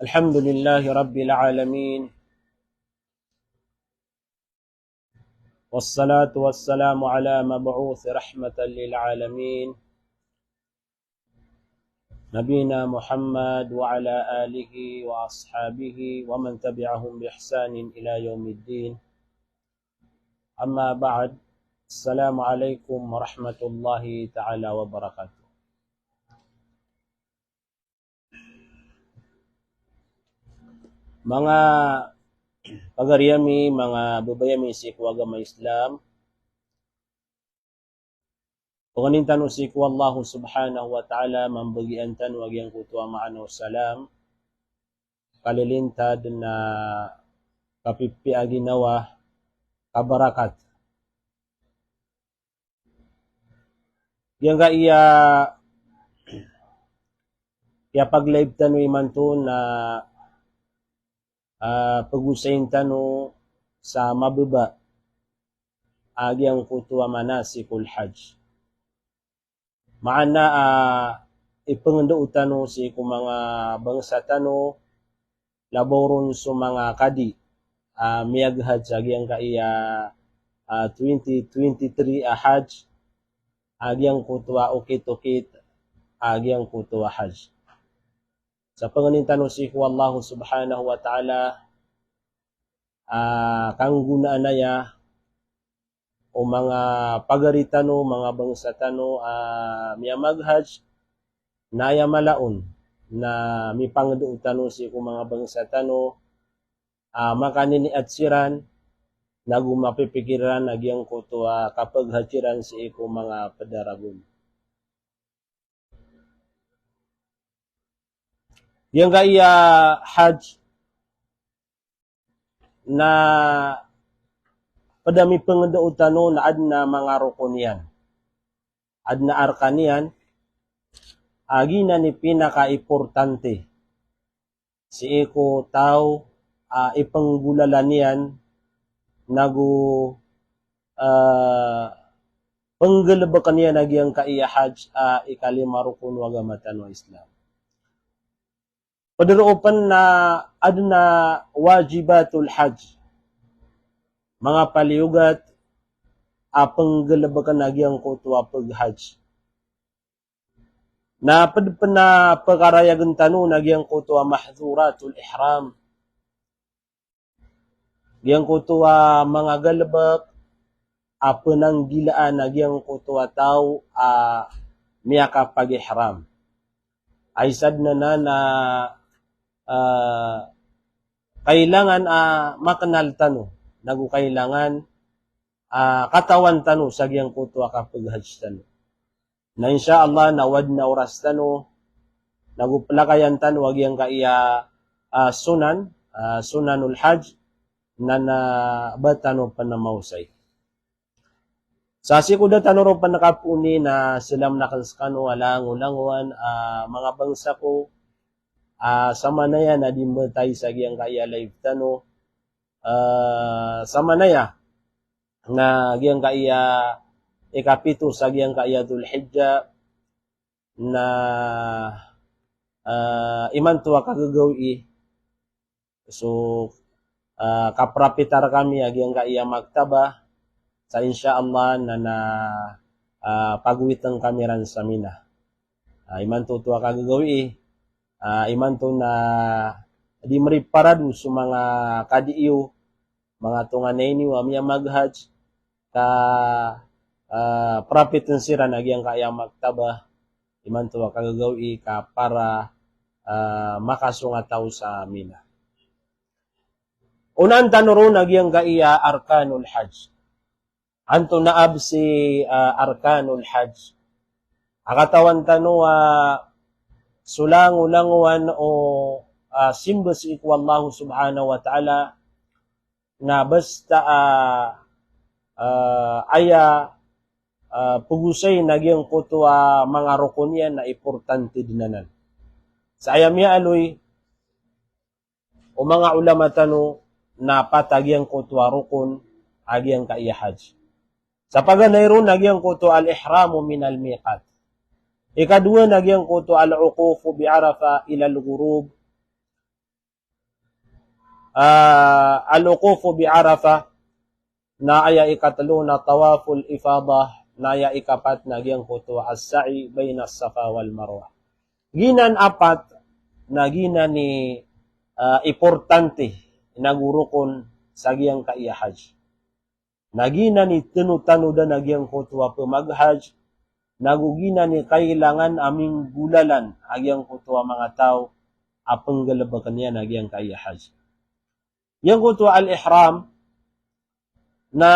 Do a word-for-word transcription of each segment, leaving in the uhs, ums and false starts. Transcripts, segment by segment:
الحمد لله رب العالمين. والصلاة والسلام على مبعوث رحمة للعالمين. نبينا محمد وعلى آله وأصحابه ومن تبعهم بإحسان إلى يوم الدين. أما بعد. السلام عليكم ورحمة الله تعالى وبركاته. Manga pagari ami, manga babay ami sii ko agama Islam. Pangnin tano sii ko Allah subhanahu wa ta'ala, mambagian tano a giyangkoto a maana o salam. Kalilintad na kapipiya a ginawa, kabarakat. Giyangkaya piyapag-live tano imanto na, ah, pagosayin tano sa mababa a giyangkoto a manasikul hajj. Maana, ah, ipangndao tano sii ko manga bangsa tano, labaw ron so manga kadi, ah, miyaghajj a giyangkaya, ah, twenty twenty-three a hajj, a giyangkoto a okit-okit a giyangkoto a hajj. Sa pangnin tano sii ko Allah subhanahu wa ta'ala, ah, kanggonaan aya o manga pagari tano, manga bangsa tano a miyamaghajj, na aya mala on na mipangndao tano sii ko manga bangsa tano a makaniniat siran, nago mapipikir iran a giyangkoto a kapaghajj iran sii ko manga pd a ragon. Giyangkaya hajj na pd a mipangndao tano na adn a manga rokon iyan, adn a arkan iyan, a giyanan i pinakaimportante sii ko taw a ipnggolalan iyan, nago, ah, pnggalbkn iyan a giyangkaya hajj a ikalima rokon o agama tano a Islam. Pd roo pn na adn a wajibatul hajj, manga paliyogat a pnggalbkn a giyangkoto a paghajj. Na pd pn a pkarayagn tano na giyangkoto a mahdhuratul ihram. Giyangkoto a manga galbk a pnanggilaan a giyangkoto a taw a miyakapag-ihram. A isa dn anan na, ah, kailangan a maknal tano, nago kailangan a katawan tano sa giyangkoto a kapaghajj tano. Na insha Allah, na o adn a oras tano, nago plakayan tano a giyangkaya, ah, sunan, ah, sunanul hajj, na, na ba tano pn maosay. Sa sii ko da tano ron pn kapooni na salam akn skano a langolangowan, ah, manga bangsa ko, ah, samanaya na di mbatay sa giyangkaya live tano, ah, samanaya na giyangkaya ikapito sa giyangkaya Dhul Hijjah, na, ah, imanto a kagagawii. So, ah, kaprapit rkami a giyangkaya maktabah, sa insha Allah na, na, ah, pagowitn kami ran sa Mina. Ah, imanto oto a kagagawii, ah, imanto na di mriparado so manga kadi iyo, manga tonganay niyo a miyamaghajj, ka, ah, prapitn siran a giyangkaya maktabah, imanto a kagagawii ka para, ah, makasong a taw sa Mina. Onaan tano ron a giyangkaya arkanul hajj. Antonaa bs i, ah, arkanul hajj? A katawan tano a so langolangowan o, ah, simba sii ko Allah subhanahu wa ta'ala na basta, ah, ah, aya, ah, pgosayin a giyangkoto a manga rokon iyan na importante dn anan. Sa aya miyaaloy o manga ulama tano na pat a giyangkoto a rokon a giyangkaya hajj. Sa paganay ron a giyangkoto al-ihramu minal miqat. Ikadowa na giyangkoto al-wuqufu bi Arafah ila al-ghurub. Ah, al-wuqufu bi Arafah, na aya ikatlo na tawaful ifadah, na aya ikapat na giyangkoto as-sa'i bayna as-Safa wal Marwah. Giyanan apat na giyanan i, ah, importante nago rokon sa giyangkaya hajj. Na giyanan i tanotanodan a giyangkoto a pemaghajj, nago giyanan i kailangan a minggolalan a giyangkoto a manga taw a penggalebeken iyan a giyangkaya hajj. Giyangkoto a al-ihram, na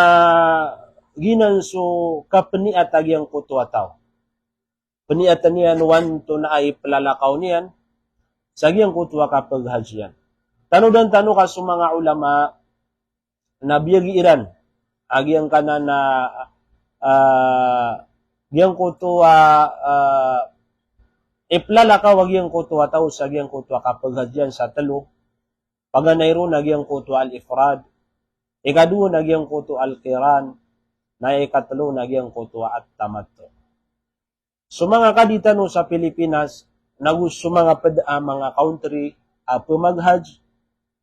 giyanan so kapeniyat a giyangkoto a taw. Peniyat iyan o antonaa i pelalakaw niyan sa giyangkoto a kapeghajj iyan. Tanodan tano ka so manga ulama na biyagi iran a giyangkanan a, ah, giyangkoto a, ah, ipelalakaw a giyangkoto a taw sa giyangkoto a kapeghajj iyan sa telo. Paganay ron a giyangkoto a al-ifrad. Ikadowa na giyangkoto a al-qiran. Na ikatlo na giyangkoto a at-tamattu. So manga kadi tano sa Pilipinas, nago so manga ped a manga country a pemaghajj,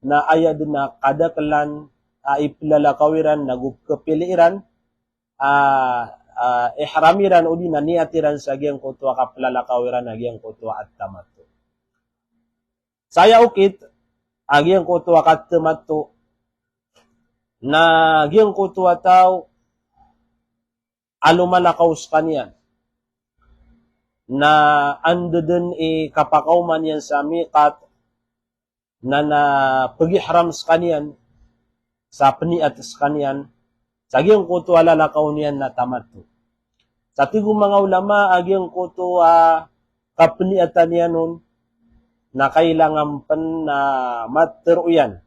na aya den a kadaklan a ipelalakaw iran, nago kepili iran, a, a, ihram iran, odi na niyat iran sa giyangkoto a kapelalakaw iran a giyangkoto a at-tamattu. Sa aya okit a giyangkoto a katamattu, na giyangkoto a taw a lomalakaw sekaniyan, na anda den i kapakaoma niyan sa miqat, na, na pegihram sekaniyan, sa peniyat sekaniyan, sa giyangkoto a lalakaw niyan na tamattu. Sa tig o manga ulama a giyangkoto a kapeniyatan iyan on, na kailangan pen na matero iyan,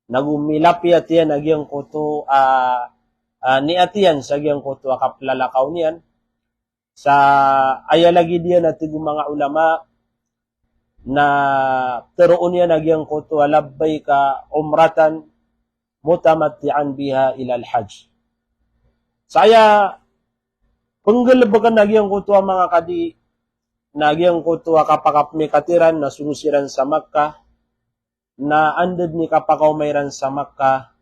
nago milapiyat iyan a giyangkoto a, a, niyat iyan sa giyangkoto a kapelalakaw niyan. Sa aya lagid iyan a tig o manga ulama na teroon iyan a giyangkoto a labbaika umratan mutamatti'an biha ilal hajj. Sa aya penggalebeken a giyangkoto a manga kadi na giyangkoto a kapakapemikat iran na sogo siran sa Makkah, na anda den i kapakaoma iran sa Makkah,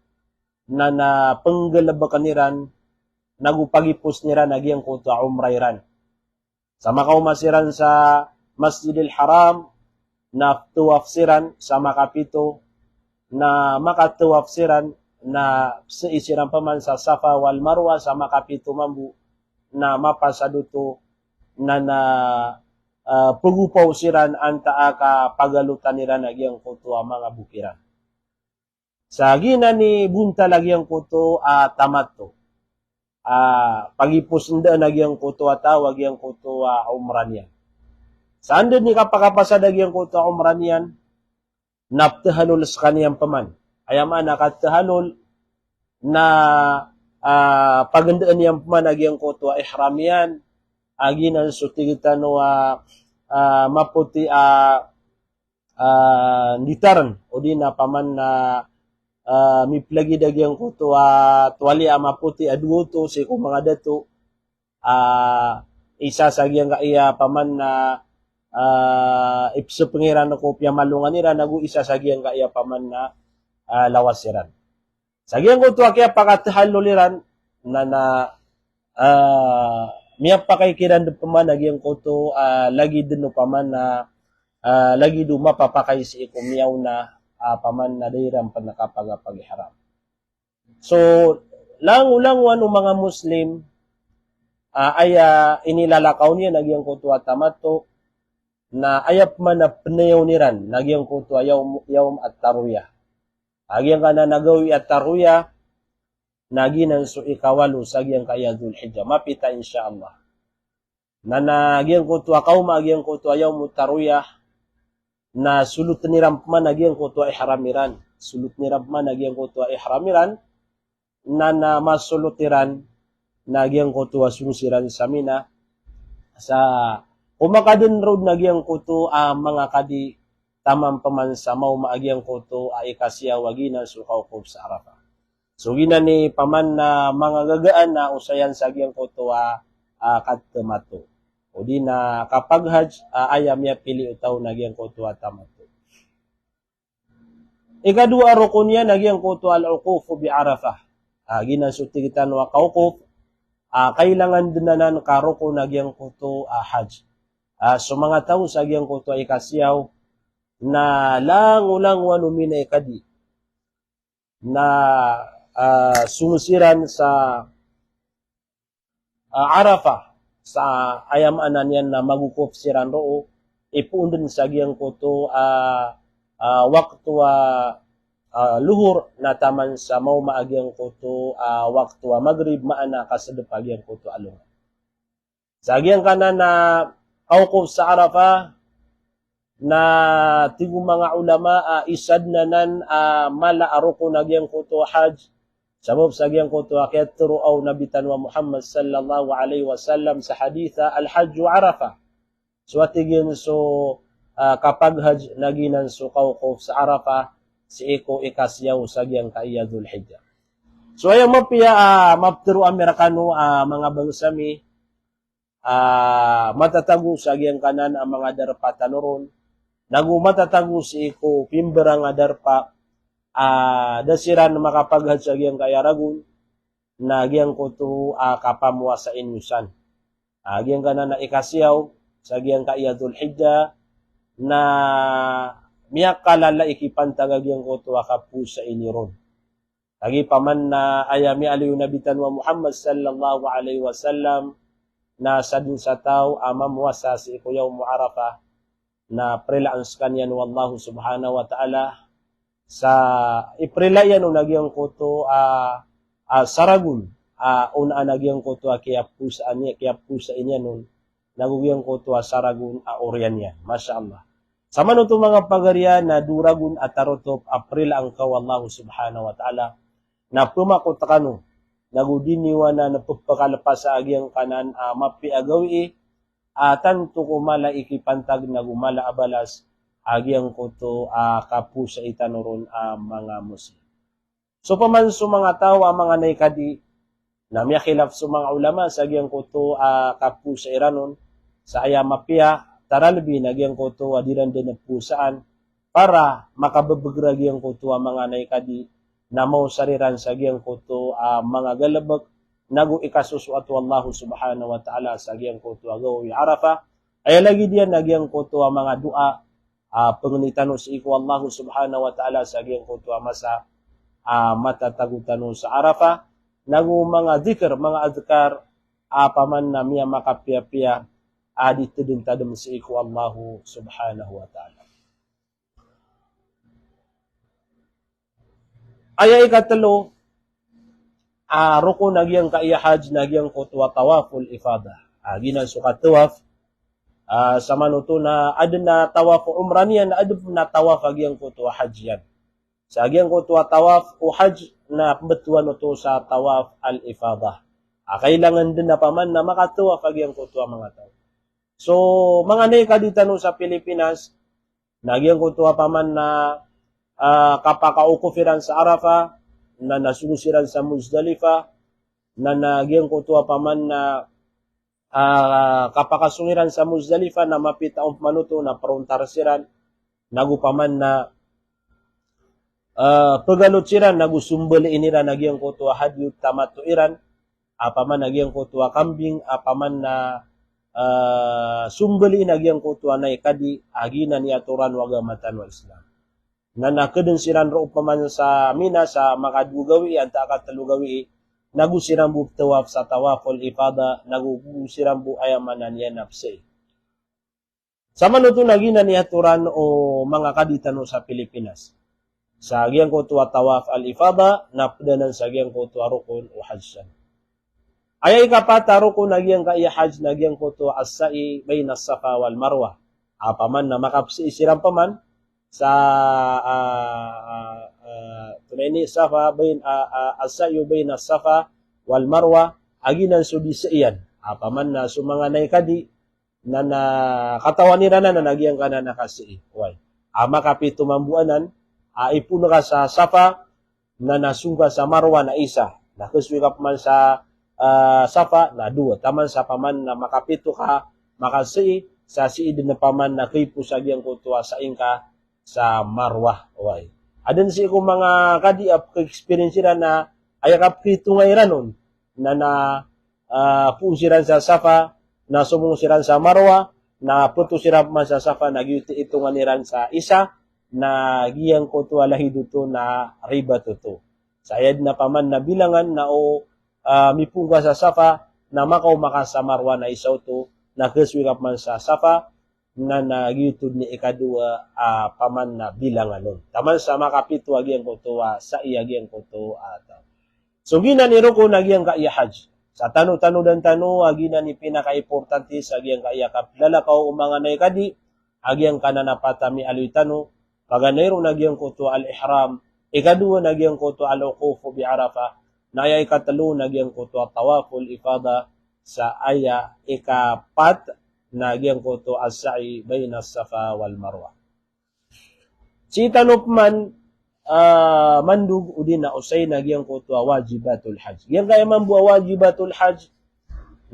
na, na penggalebeken iran, nago pagiposen iran a giyangkoto a umrah iran. Sa makaoma siran sa Masjidil Haram, na tawaf siran sa makapito, na makatawaf siran, na sii siran peman sa Safa wal Marwa sa makapito mambo, na mapasad oto, na, na, ah, pegopaw siran antaa ka pagalotan iran a giyangkoto a manga bok iran. Sa giyanan i bontal a giyangkoto a tamattu. Ah, pagiposen den a giyangkoto a taw a giyangkoto a umrah niyan. Sa anda den i kapakapasad a giyangkoto a umrah niyan, na petahallul sekaniyan peman. Aya maana ka tahallul na, ah, pagendaan iyan peman a giyangkoto a ihram iyan, a giyanan so tig tano a, ah, mapoti a, ah, nditaren, odi na paman na, ah, miplagid a giyangkoto a tuwali a mapoti a dowa oto sii ko manga dato, ah, isa sa giyangkaya paman na, ah, ipesepeng iran ko piyamalongan iran, nago isa sa giyangkaya paman na, ah, lawas iran. Sa giyangkoto a kiyapakatahallul iran, na, na, ah, miyapakay kiran den peman a giyangkoto, ah, lagid den o paman na, ah, lagid o mapapakay sii ko miyaona, ah, paman na da iran pen kapagapagihram. So, langolangowan o manga Muslim, ah, aya inilalakaw niyan a giyangkoto a tamattu, na aya peman a penayawn iran, na giyangkoto a yawm, yawm at-tarwiyah. A giyangkanan a gawii a tarwiyah, na giyanan so ikawalo sa giyangkaya Dhul Hijjah. Mapita, insha Allah. Na, na giyangkoto a kaoma a giyangkoto a yawm at-tarwiyah, na soloten iran peman a giyangkoto a ihram iran. Soloten iran peman a giyangkoto a ihram iran. Na, na masolot iran na giyangkoto a sogo siran sa Mina. Sa komakaden roo na giyangkoto a manga kadi taman peman sa maoma a giyangkoto a ikasiyaw a giyanan so kawkop sa Arafah. So giyanan i paman na manga gagaan na osayan sa giyangkoto a, a katamattu. O di na kapaghajj, ah, aya miyapili o taw na giyangkoto a tamattu'. Ikadowa a rokon iyan na giyangkoto a al-wuqufu bi Arafah. Ah, giyanan so tig tano a kawquf, ah, kailangan dn anan ka rokon a giyangkoto a hajj. Ah, so manga taw sa giyangkoto a ikasiyaw, na langolangowan o mina i kadi. Na, ah, song siran sa, ah, Arafah, sa aya maana niyan na magwuquf siran roo, ipoon dn sa giyangkoto a, ah, wakto a, ah, luhur na taman sa maoma a giyangkoto a wakto a magrib, maana kasdp a giyangkoto a alongan. Sa giyangkanan a kawquf sa Arafah, na tig o manga ulama a isa dn anan a mala a rokon a giyangkoto a hajj, sabap sa giyangkoto a kiyatharo o Nabi tano a Muhammad sallallahu alaihi wasallam sa hadith a al-hajju Arafah. So a tig iyan so, ah, kapaghajj na giyanan so kawquf sa Arafah, sii ko ikasiyaw sa giyangkaya Dhul Hijjah. So aya mapiya, ah, maptharo ami rkano, ah, manga bangsa mi, ah, matatago sa giyangkanan a manga darpa tano ron, nago matatago sii ko pimbarang a darpa, ah, da siran makapaghajj sa giyangkaya ragon, na giyangkoto a kapamowasa iniyo san. Ah, giyangkanan a ikasiyaw sa giyangkaya Dhul Hijjah, na miyakalala i kipantag a giyangkoto a kapowasa iniyo ron. Lagid paman na aya miyaaloy o Nabi tano a Muhammad sallallahu alaihi wasallam, na sadn sa taw a mamowasa sii ko Yawmu Arafah, na prilaan skaniyan o Allah subhanahu wa ta'ala, sa iprila iyan on a giyangkoto a, a saragon, a onaan a giyangkoto a kiyapowasa ini-, kiyapowasa iniyan on, nago giyangkoto a saragon a oriyan iyan. Masha Allah. Samanoto manga pagariya na dowa ragon a tarotop a prilaan ka o Allah subhanahu wa ta'ala, na pmakot kano, nago di niyo anan pphakalepas a giyangkanan a mapiya a gawii, a tanto ko mala i kipantag nago mala a balas a giyangkoto a kapowasai tano ron a manga Muslim. So paman so manga taw a manga naikadi, na miyakhilaf so manga ulama sa giyangkoto a kapowasa iran on, sa aya mapiya, taralbi na giyangkoto a di iran dn powasaan, para makabbgr a giyangkoto a manga naikadi, na maosar iran sa giyangkoto a manga galbk, nago ikasosoat o Allah subhanahu wa ta'ala sa giyangkoto a gawii Arafah. Aya lagid iyan na giyangkoto a manga doa, a pangni tano sii ko Allah subhanahu wa ta'ala sa giyangkoto a masa a matatago tano sa Arafah, nago manga dhikr, manga adhkar, a paman na miyamakapiyapiya a di tadmtadm sii ko Allah subhanahu wa ta'ala. Aya ikatlo a rokon a giyangkaya hajj na giyangkoto a tawaful ifadah. A giyanan so katawaf, a samanoto na adn a tawaf o umrah niyan, adn a tawaf a giyangkoto a hajj iyan. Sa giyangkoto a tawaf o hajj na pmbtowan oto sa tawaf al-ifadah. A kailangan dn a paman na makatawaf a giyangkoto a manga taw. So manga naikadi tano sa Pilipinas, na giyangkoto a paman na, ah, kapakawquf iran sa Arafah, na nasong siran sa Muzdalifah, na, na giyangkoto a paman na, ah, kapakasong iran sa Muzdalifah na mapita on pman oto na prontar siran, nago paman na, ah, pgalot siran, nago sombaliin iran a giyangkoto a hadyu tamattu iran, a paman a giyangkoto a kambing, a paman na, ah, sombaliin a giyangkoto a naikadi, a giyanan i atoran o agama tano a Islam. Na, na kdn siran roo paman sa Mina sa makadowa gawii antaa ka tlo gawii, nago siran bo ptawaf sa tawaful ifadah, nago go siran bo aya maana niyan na psai. Samanoto na giyanan i atoran o manga kadi tano sa Pilipinas. Sa giyangkoto a tawaf al-ifadah, na pd anan sa giyangkoto a rokon o hajj san. Aya ikapat a rokon a giyangkaya hajj na giyangkoto a as-sa'i bayna as-Safa wal Marwah. A paman na makapsai siran paman sa, ah, ah, ah, tonaa ini, Safa bayn-, ah, ah, as-sa'yu bayna as-Safa wal Marwah, a giyanan so di saian. A paman na so manga naikadi, na, na katawan iran anan a giyangkanan a kasai. Oway. A makapito mambo anan, a ipoon ka sa Safa, na, na song ka sa Marwa na isa. Na kasoy ka paman sa, ah, Safa na dowa. Taman sa paman na makapito ka, makasa'i, sa sii dn paman na kaipo sa giyangkoto a sa'i ngka sa Marwah. Oway. Adn sii ko manga kadi a pka-experience iran na aya kapkitonga iran on. Na, na, ah, poon siran sa Safa, na somong siran sa Marwah, na pto siran man sa Safa, na giyoto i itongan iran sa isa, na giyangkoto a lahid oto na ribat oto. Sa aya dn a paman na bilangan na o, ah, mipoon ka sa Safa, na makaoma ka sa Marwah na isa oto, na kasoy ka paman sa Safa, na, na giyoto dn i ikadowa a paman na bilangan on. Taman sa makapito a giyangkoto a sa'i a giyangkoto a taw. So giyanan i rokon a giyangkaya hajj. Sa tano-tanodan tano a giyanan i pinaka-importante sa giyangkaya kaplalakaw o manga naikadi, a giyangkanan a pat a miyaaloy tano, paganay ron a giyangkoto al-ihram, ikadowa na giyangkoto al-wuquf bi Arafah, na aya ikatlo na giyangkoto a tawaful ifadah, sa aya ikapat na giyangkoto as-sa'i bayna as-Safa wal Marwah. Sii tano pman, ah, mandog odi na osayn a giyangkoto a wajibatul hajj. Giyangkaya mambo a wajibatul hajj,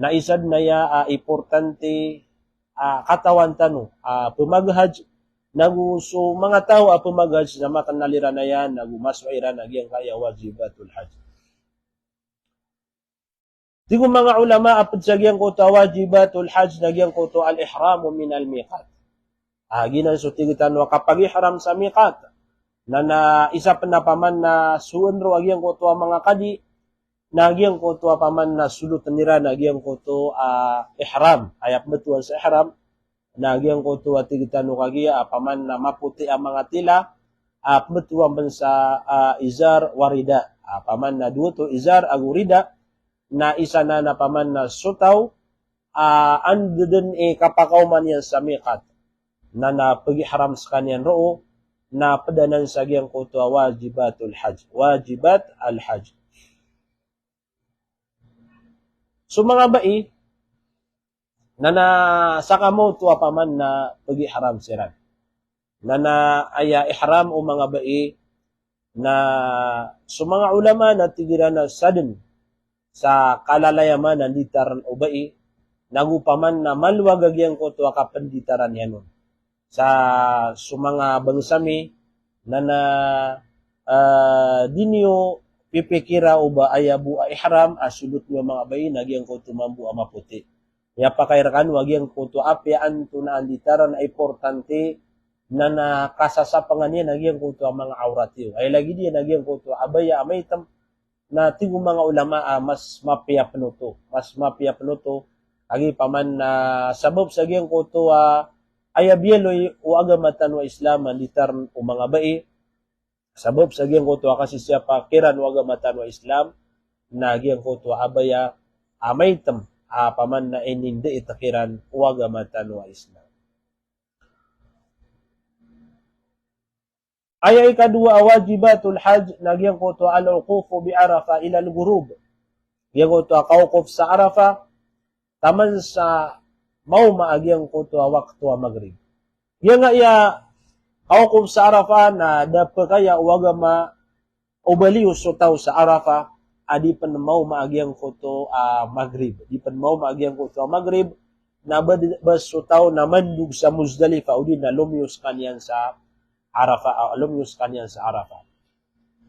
na isa dn aya a importante a katawan tano a pmaghajj, nago so manga taw a pmaghajj na maknal iran aya, nago masowa iran a giyangkaya wajibatul hajj. Tig o manga ulama a pd sa giyangkoto a wajibatul hajj na giyangkoto al-ihramu minal miqat. Ah, giyanan so tig tano a kapag-ihram sa miqat. Na, na isa pn a paman na soon ro a giyangkoto a manga kadi, na giyangkoto a paman na solotn iran a giyangkoto a ihram. Aya pmbtowan sa ihram, na giyangkoto a tig tano kagiya a paman na mapoti a manga tila, a pmbtowan pn sa, ah, izar wa rida. A paman na dowa oto, izar ago rida, na isa nan a paman na so taw a anda dn i kapakaoma niyan sa miqat, na, na pag-ihram skaniyan roo, na pd anan sa giyangkoto a wajibatul hajj. Wajibat al-hajj. So manga bai, na, na sakamaoto a paman na pag-ihram siran. Na, na aya ihram o manga bai, na so manga ulama na tig iran a sadn sa kalalayaman a nditarn o bai, nago paman na malowag a giyangkoto a kapnditaran iyan on. Sa so manga bangsa mi, na, na, ah, di niyo pipikira o ba aya bo a ihram a solot niyo a manga bai na giyangkoto mambo a mapoti. Miyapakay rkano a giyangkoto a apiya antonaa nditaran a importante, na, na kasasapangan iyan a giyangkoto a manga awrat iyo. Aya lagid iyan a giyangkoto a abaya a maitm, na tig o manga ulama a mas mapiya pn oto, mas mapiya pn oto, kagiya paman na sabap sa giyangkoto a aya biyaloy o agama tano a Islam a nditarn o manga bai, sabap sa giyangkoto a kasisiyapa kiran o agama tano a Islam, na giyangkoto a abaya a maitm a paman na inindait kiran o agama tano a Islam. Aya ikadowa a wajibatul hajj na giyangkoto a al-wuqufu bi Arafah ila al-ghurub. Giyangkoto a kawukuf sa Arafah taman sa maoma a giyangkoto a wakto a Maghrib. Giyangkaya kawukuf sa Arafah na da pkaya o agama o baliyo so taw sa Arafah a di pn maoma a giyangkoto a Maghrib. Di pn maoma a giyangkoto a Maghrib, na ba, ba so taw na mandog sa Muzdalifah, odi na lomiyo skaniyan sa Arafah, ah, lomiyo skaniyan sa Arafah.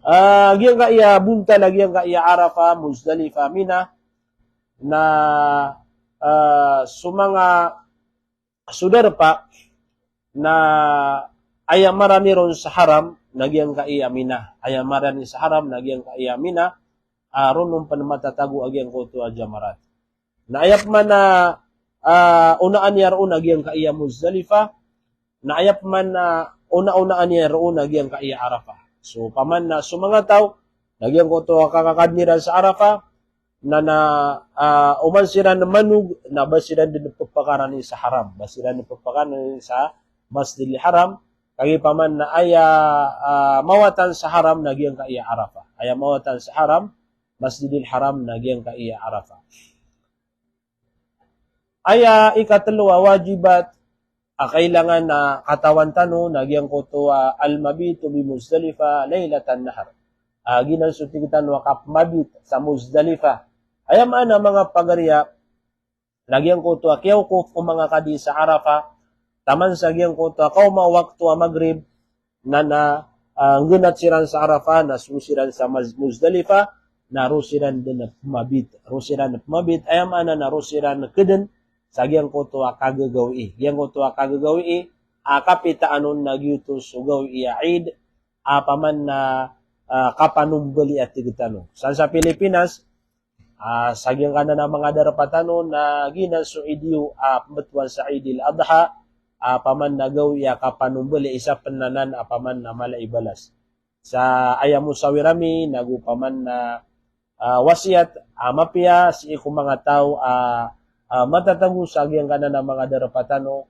Ah, giyangkaya bontal a giyangkaya Arafah, Muzdalifah, Mina, na, ah, so manga so darpa na aya marani ron sa haram na giyangkaya Mina. Aya marani sa haram na giyangkaya Mina, ah, ron on pn matatago a giyangkoto a jamarat. Na aya pman a, ah, onaan iyan roo na giyangkaya Muzdalifah, na aya pman a, ah, ona-onaan iyan roo na giyangkaya Arafah. So, paman na so manga taw, na giyangkoto a kakakadn iran sa Arafah, na, na, ah, oman siran manog, na ba siran dn pphakaran sa haram, ba siran dn pphakaran sa Masjidil Haram, kagiya paman na aya, ah, mawatan sa haram na giyangkaya Arafah. Aya mawatan sa haram, Masjidil Haram na giyangkaya Arafah. Aya ikatlo a wajibat a kailangan a katawan tano na giyangkoto a al-mabitu bi Muzdalifah lailatan nahar. A, giyanan so tig tano a kapmabit sa Muzdalifah. Aya maana, manga pagariya, Na giyangkoto a kiyawkof o manga kadi sa Arafah, taman sa giyangkoto a kaoma o wakto a Maghrib, na na, ah, nggenat siran sa Arafah, na so siran sa Maz-, Muzdalifah, na roo siran den pemabit. Roo siran pemabit, aya maana na roo siran keden sa giyangkoto a kagagawii. Giyangkoto a kagagawii, a kapitaan on na giyoto so gawii a Eid, a paman na, ah, kapanombeli a tig tano. San sa Pilipinas, ah, sa giyangkanan a manga darpa tano na giyanan so Eid iyo, ah, pembetowan sa Eidil Adha, ah, paman na gawii a kapanombeli, isa pen anan a paman na mala i balas. Sa aya mosawir ami, nago paman na, ah, wasiyat, ah, mapiya sii ko manga taw, ah, ah, matatago sa giyangkanan a manga darpa tano,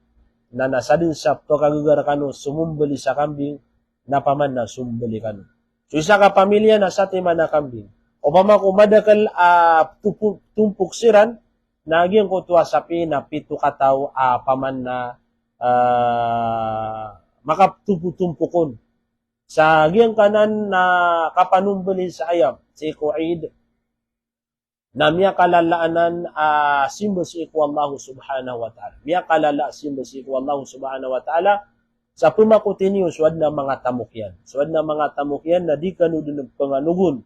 na na sadn sa pekagagar kano so mombeli sa kambing, na paman na sombeli kano. So isa ka pamilya na satiman a kambing. Opama ko madakel a tupu-, tompok siran, na giyangkoto a sapi na pito kataw a paman na, ah, makaptopotompok on. Sa giyangkanan a kapanombeli sa ayam, sii ko Eid, na miyakalala anan a simba sii ko Allah Subhanahu wa Ta'ala. Miyakalala a simba sii ko Allah Subhanahu wa Ta'ala sa pemakoti niyo so aden a manga tamok iyan. So aden a manga tamok iyan na di kano den penganogon.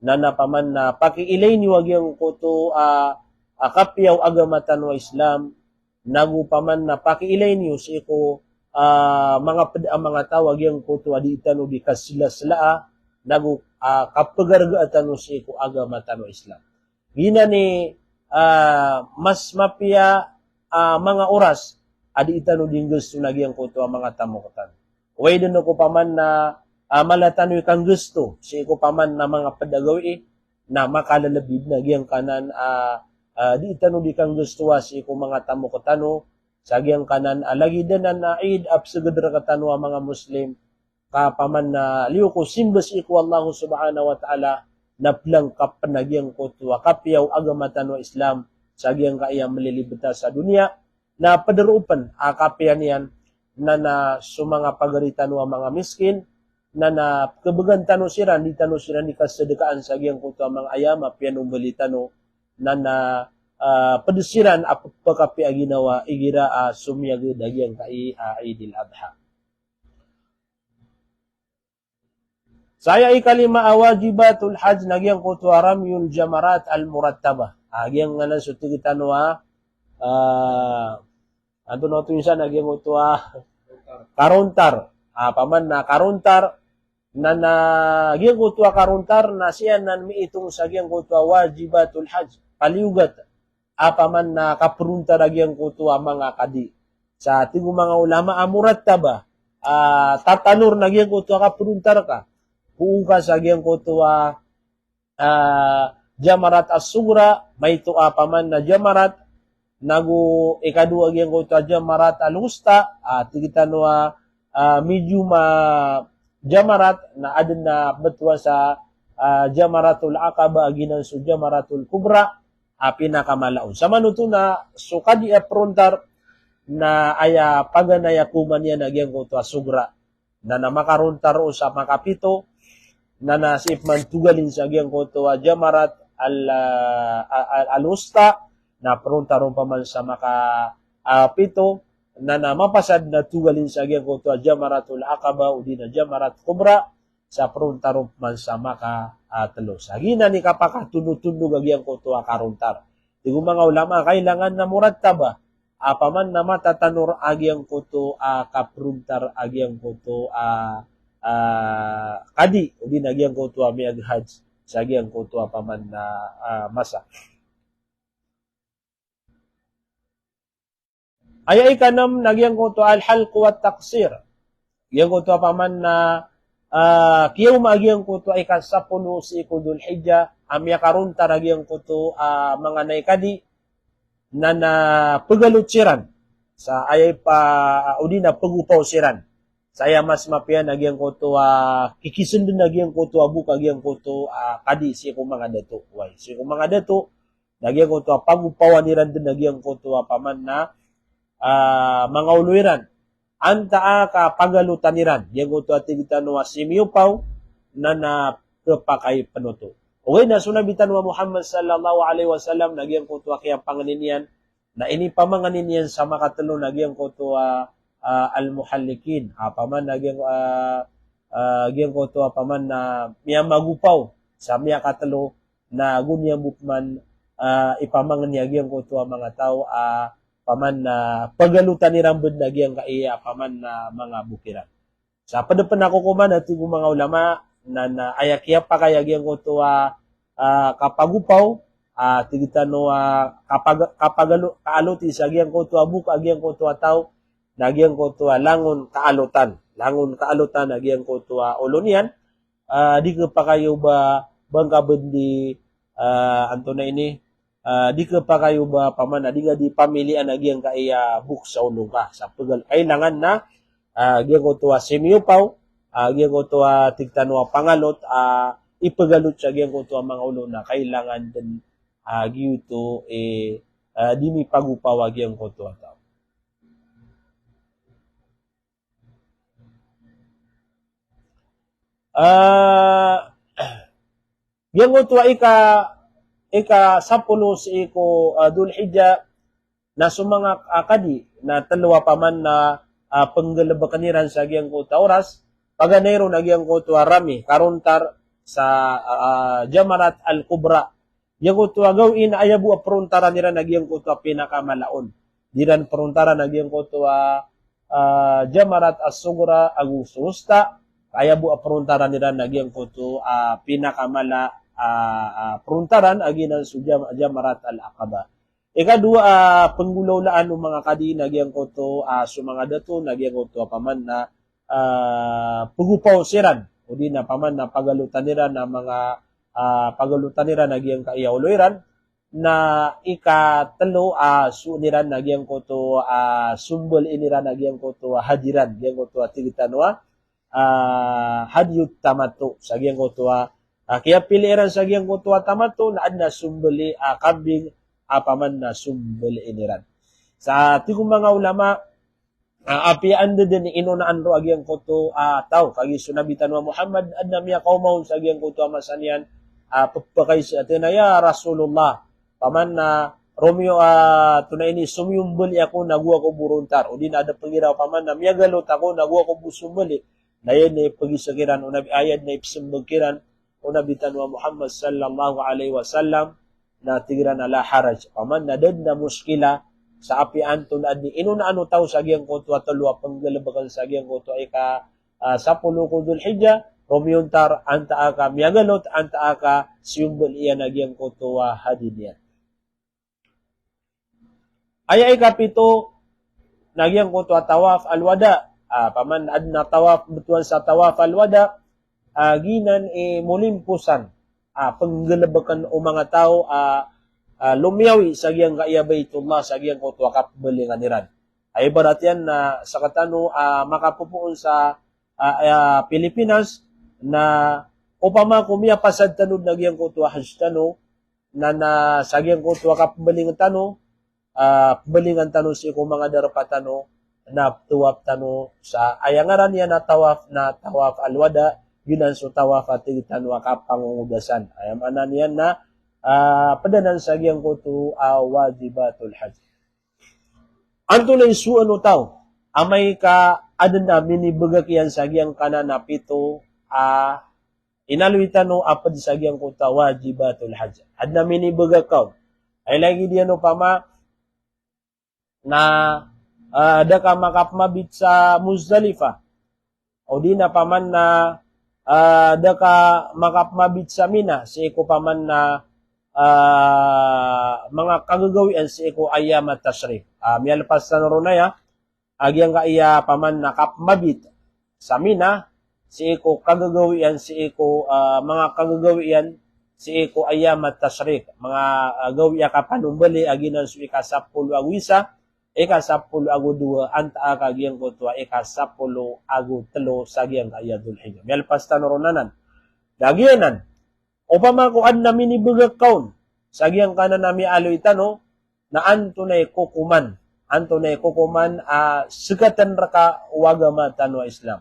Na na paman na pakiilay niyo a giyangkoto a, a kapiya o agama tano a Islam, nago paman na pakiilay niyo sii ko, ah, manga ped a manga taw a giyangkoto a di tano di kaselasela, nago, ah, kapegarga tano sii ko agama tano a Islam. Giyanan i, ah, mas mapiya, ah, manga oras a di tano di nggesto na giyangkoto a manga tamok tano. Oway den ko paman na, ah, mala tano i kanggesto sii ko paman na manga ped a gawii, na makalelebi den a giyangkanan a, ah, di tano di kanggestoa sii ko manga tamok tano, sa giyangkanan a lagid anan a Eid a peseged rektano a manga Muslim, ka paman na liyo ko simba sii ko Allah Subhanahu wa Ta'ala, na pelangkap pen a giyangkoto a kapiya o agama tano a Islam, sa giyangkaya melilibet a sa doniya, na pederopen a kapiya niyan, na na so manga pagari tano a manga miskin, na na kebegan tano siran, di tano siran di kasedekaan sa giyangkoto a manga ayam a piyanombeli tano, na na, ah, ped siran a pe-, pekapiya a ginawa igira a somiyaged a giyangkai a Eidil Adha. Sa aya ikalima a wajibatul hajj na giyangkoto a ramyul jamarat al murattabah. Ah, giyangkanan so tig tano a, ah, antonaa oto insan a giyangkoto a karontar. Ah, paman na karontar, na na giyangkoto a karontar na siyanan miitong sa giyangkoto a wajibatul hajj. Paliyogat a paman na kaperontar a giyangkoto a manga kadi. Sa tig o manga ulama a murattabah, ah, tatanor na giyangkoto a kaperontar ka. Poon ka sa giyangkoto a, ah, jamarat as-sugra, maito a paman na jamarat, nago ikadowa giyangkoto a jamarat al-wusta, ah, tig tano a, ah, medium a jamarat, na aden a betowan sa, ah, jamaratul aqaba, a giyanan so jamaratul kubra, a pinakamala on. Sa manoto na so kadi a perontar na aya paganay a koman iyan a giyangkoto a sugra. Na na makarontar o sa makapito, na na sii pman togalin sa giyangkoto a jamarat al, ah, al, al-wusta, na perontar on paman sa maka, ah, pito, na na mapasad na togalin sa giyangkoto a jamaratul aqaba, odi na jamarat kubra, sa perontar on pman sa maka, ah, telo. Sa giyanan i kapakatondotondog a giyangkoto a karontar. Tig o manga ulama, kailangan na murattabah a paman na matatanor a giyangkoto a kaperontar a giyangkoto a, ah, kadi, odi na giyangkoto a miyag-hajj sa giyangkoto a paman na, ah, masa. Aya ikanem na giyangkoto a al-halq wa taqsir. Giyangkoto a paman na, ah, kiyaoma a giyangkoto a ikasapolo sii ko Dhul Hijjah, a miyakarontar a giyangkoto a manga naikadi, na na pegalot siran. Sa aya ipa, odi na pegopaw siran. Sa aya mas mapiya na giyangkoto a kikisenden a giyangkoto a bok a giyangkoto a kadi sii ko manga dato. Way, sii ko manga dato, na giyangkoto a pagopawan iran den a giyangkoto a paman na, ah, manga olo iran. Antaa ka pagalotan iran, giyangkoto a tig tano a sii miyopaw, na na kepakay penoto. Ogaid na so Nabi tano a Muhammad sallallahu alaihi wasallam na giyangkoto a kiyapangnin iyan, Na inipamangni niyan sa makatelo na giyangkoto a, ah, al-muhallikin. Ah, paman na giyang, ah, ah, giyangkoto a paman na miyamagopaw sa miyakatelo na ago niyan bo paman, ah, ipamangni a giyangkoto a manga taw a paman na pagalotan iran bo na giyangkaya paman na manga bok iran. Sa ped pen a kokoman a tig o manga ulama na, na aya kiyapakay a giyangkoto a, ah, kapagopaw, ah, tig tano a kapag-, kapagalo-, kaaloti sa giyangkoto a bok a giyangkoto a taw, na giyangkoto a langon kaalotan. Langon kaalotan a giyangkoto a olo niyan, ah, di kepakay o ba, ba ngka bo di, ah, antonaa ini, ah, di kepakay o ba paman na di ngka di pamilian a giyangkaya bok sa olo ngka. Sa pegal-, kailangan na, ah, giyangkoto a simiyopaw, ah, giyangkoto a tig tano a pangalot, ah, ipegalot sa giyangkoto a manga olo na kailangan den, ah, giyoto, eh, ah, di mipagopaw a giyangkoto a taw. Ah, giyangkoto a ika, ika sapolo sii ko, ah, Dhul Hijjah, na so manga, ah, kadi, na telo a paman na, ah, penggelebeken iran sa giyangkoto a oras, paganay ron a giyangkoto a rami, karontar sa, ah, Jamarat Al-Kubra. Giyangkoto a gawii na aya bo a perontaran iran a giyangkoto a pinakamala on. Di iran perontaran a giyangkoto a, ah, Jamarat As-Sugra ago so Wusta, aya bo a perontaran iran a giyangkoto a pinakamala, ah, ah, perontaran a giyanan so Jam-, Jamarat Al-Aqaba. Ikadowa a penggolawlaan o manga kadi na giyangkoto a so manga dato na giyangkoto a paman na, ah, pegopaw siran, odi na paman na pagalotan iran a manga, ah, pagalotan iran a giyangkaya olo iran, na ikatelo a soon iran a giyangkoto a sombelin iran a giyangkoto a hadi iran, giyangkoto a tig tano a, ah, hadyu tamattu, sa giyangkoto a, ah, kiyapili iran sa giyangkoto a tamattu, na aden a sombeli a kambing a paman na sombelin iran. Sa tig o manga ulama, ah, apiya anda den i inonaan ron a giyangkoto a taw, kagiya so Nabi tano a Muhammad, aden a miyakaoma on sa giyangkoto a masa niyan, ah, pepakay sa aten a, "Ya Rasulullah, paman na romiyo, ah, antonaa ini, somiyombeli ako na go ako bo rontar." Odi na aden a penggiraw paman na miyagalot ako na go ako bo sombeli. Na aya den a ipegisek iran o Nabi, aya den a ipesembag kiran o Nabi tano a Muhammad sallallahu alaihi wasallam, na tig iran a la haraj. Paman na da den a moskila sa apiya antonaa den i inonaan o taw sa giyangkoto a telo a penggelebeken sa giyangkoto a ika, ah, sapolo ko Dhul Hijjah, romiyontar antaa ka miyagalot, antaa ka siyombel iyan a giyangkoto a hadi niyan. Aya ikapito, na giyangkoto a tawaf al-wada. Ah, paman aden a tawaf, betowan sa tawaf al-wada, ah, giyanan i molimposan, ah, penggelebeken o manga taw, ah, ah, lomiyawi sa giyangkaya Baitullah, sa giyangkoto a kapebalingan iran. Ay ibarat iyan na sekatano, ah, makapopoon sa, ah, ah, Pilipinas, na opama ko miyapasad tano den a giyangkoto a hajj tano, na, na sa giyangkoto a kapebaling tano, ah, pebalingan tano sii ko manga darpa tano, na tawaf tano sa aya ngaran iyan a tawaf na tawaf al-wada, giyanan so tawaf a tig tano a kapangongodasan. Aya maana niyan na, ah, ped anan sa giyangkoto a wajibatul hajj. Antonaa i soan o taw amay ka aden a minibegak iyan sa giyangkanan a pito a inaloy tano a ped sa giyangkoto a wajibatul hajj. Aden a minibegak on. Ay lagid iyan opama na, ah, da ka makapemabit sa Muzdalifah. Odi na paman na, ah, da ka makapemabit sa Mina, sii ko paman na, ah, manga kagagawian sii ko ayyam at-tashriq. Ah, miyalepas tano ron aya, a giyangkaya paman na kapemabit sa Mina, sii ko kagagawian, sii ko, ah, manga kagagawian, sii ko ayyam at-tashriq, manga, ah, gawii a kapanombeli a giyanan so ikasapolo ago isa, ikasapolo ago dowa, antaa ka giyangkoto a ikasapolo ago telo sa giyangkaya Dhul Hijjah. Miyalepas tano ron anan. Na giyanan, opama ko aden a minibegak on sa giyangkanan a miyaaloy tano, na antonaa i kokoman, antonaa i kokoman a sekaten reka o agama tano a Islam.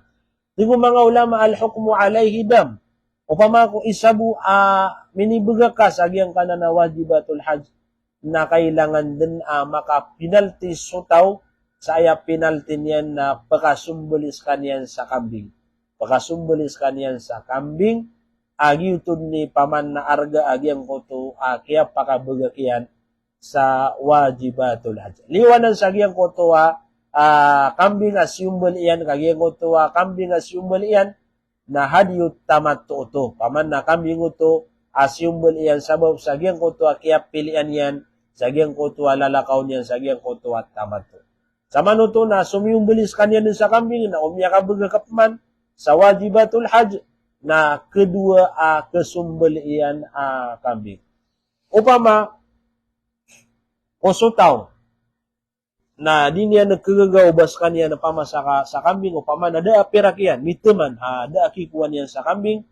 Tig o manga ulama, al-hukmu alayhi dam. Opama ko isa bo a minibegak ka sa giyangkanan a wajibatul hajj, na kailangan den a makapinalti so taw sa aya pinalti niyan na pekasombeli sekaniyan sa kambing. Pekasombeli sekaniyan sa kambing, a giyoto den i paman na arga a giyangkoto a kiyapakabegak iyan sa wajibatul hajj. Liwanan sa giyangkoto a, ah, kambing a siyombeli iyan, ka giyangkoto a kambing a siyombeli iyan, na hadyu tamattu oto. Paman na kambing oto a siyombeli iyan sabap sa giyangkoto a kiyapilian iyan, sa giyangkoto a lalakaw niyan, sa giyangkoto a tamattu. Samanoto na somiyombeli sekaniyan den sa kambing na o miyakabegak ka peman sa wajibatul hajj na kedowa a kesombeli iyan a kambing. Opama ko so taw na di niyan kegegaw ba sekaniyan pama sa ka-, sa kambing, opama na da a pirak iyan, miteman, ah, da a kikowa niyan sa kambing,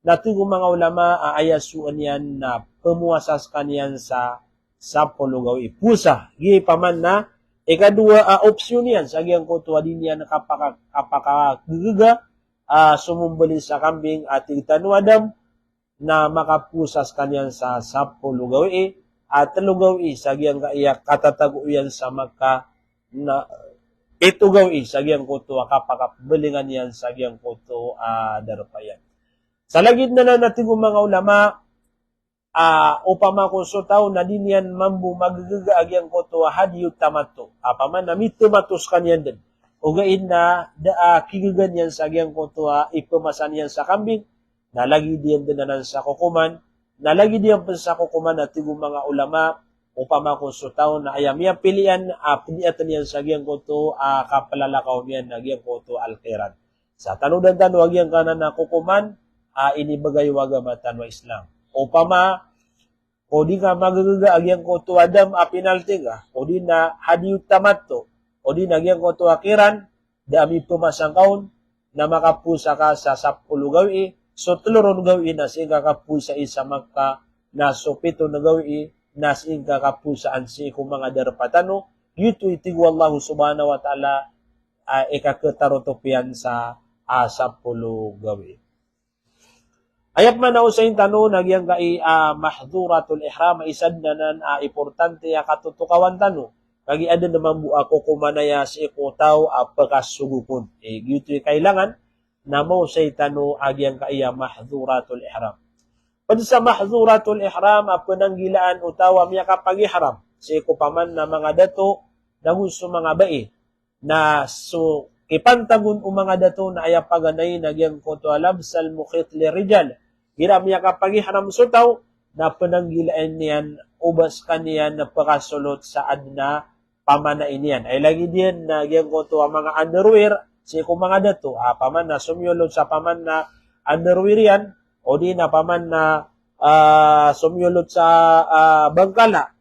na tig o manga ulama, ah, aya soan iyan na pemowasa sekaniyan sa sapolo gawii powasa. Giya i paman na ikadowa a opsyon iyan sa giyangkoto a di niyan kapaka-, kapakagegega, ah, somombeli sa kambing a tig tano a dam, na makapowasa sekaniyan sa sapolo gawii, a telo gawii sa giyangkaya katatago iyan sa Makkah, na pito gawii sa giyangkoto a kapakapebelingan iyan sa giyangkoto a darpa iyan. Sa lagid na na tig o manga ulama, ah, opama ko so taw na di niyan mambo magegega a giyangkoto a hadyu tamattu. Opama na mitemattu sekaniyan den. Ogaid na da a kigega niyan sa giyangkoto a ipemasa niyan sa kambing, na lagid iyan den anan sa kokoman, na lagid iyan pen sa kokoman a tig o manga ulama, opama ko so taw na aya miyapili iyan a pediaten iyan sa giyangkoto a kapelalakaw niyan na giyangkoto a al-qiran. Sa tanodan tano a giyangkanan a kokoman a inibegay o agama tano a Islam. Opama ko di nga magegega a giyangkoto a dam a pinalti nga, o di na hadyu tamattu, o di na giyangkoto a qiran, da a mipemasa ngka on, na makapowasa ka sa sapolo gawii, so telo ron gawii na sii ngka kapowasai sa Makkah, na so pito na gawii na sii ngka kapowasaan sii ko manga darpa tano. Giyoto i tig o Allah subhanahu wa ta'ala, ah, ikaketarotop iyan sa, ah, sapolo gawii. Aya pman a osayin tano na giyangkai a, ah, mahdhuratul ihram, isa den anan a, ah, importante a katotokawan tano. Kagiya aden mambo a kokoman aya sii ko taw a pekasogokon. Eh, giyoto i kailangan na maosay tano a giyangkai a, ah, mahdhuratul ihram. Ped sa mahdhuratul ihram a penanggilaan o taw a miyakapag-ihram sii ko paman na manga dato nago so manga bai. Na so kipantagon o manga dato na aya paganay na giyangkoto a labsal mukhit lirijal. Igira miyakapag-ihram so taw, na penanggilaan iyan o ba sekaniyan na pekasolot sa aden a pamanai niyan. Aya lagid iyan na giyangkoto a manga underwear sii ko manga dato. Ah, paman na somiolot sa paman na underwear iyan, o di na paman na, ah, somiolot sa, ah, bangkala.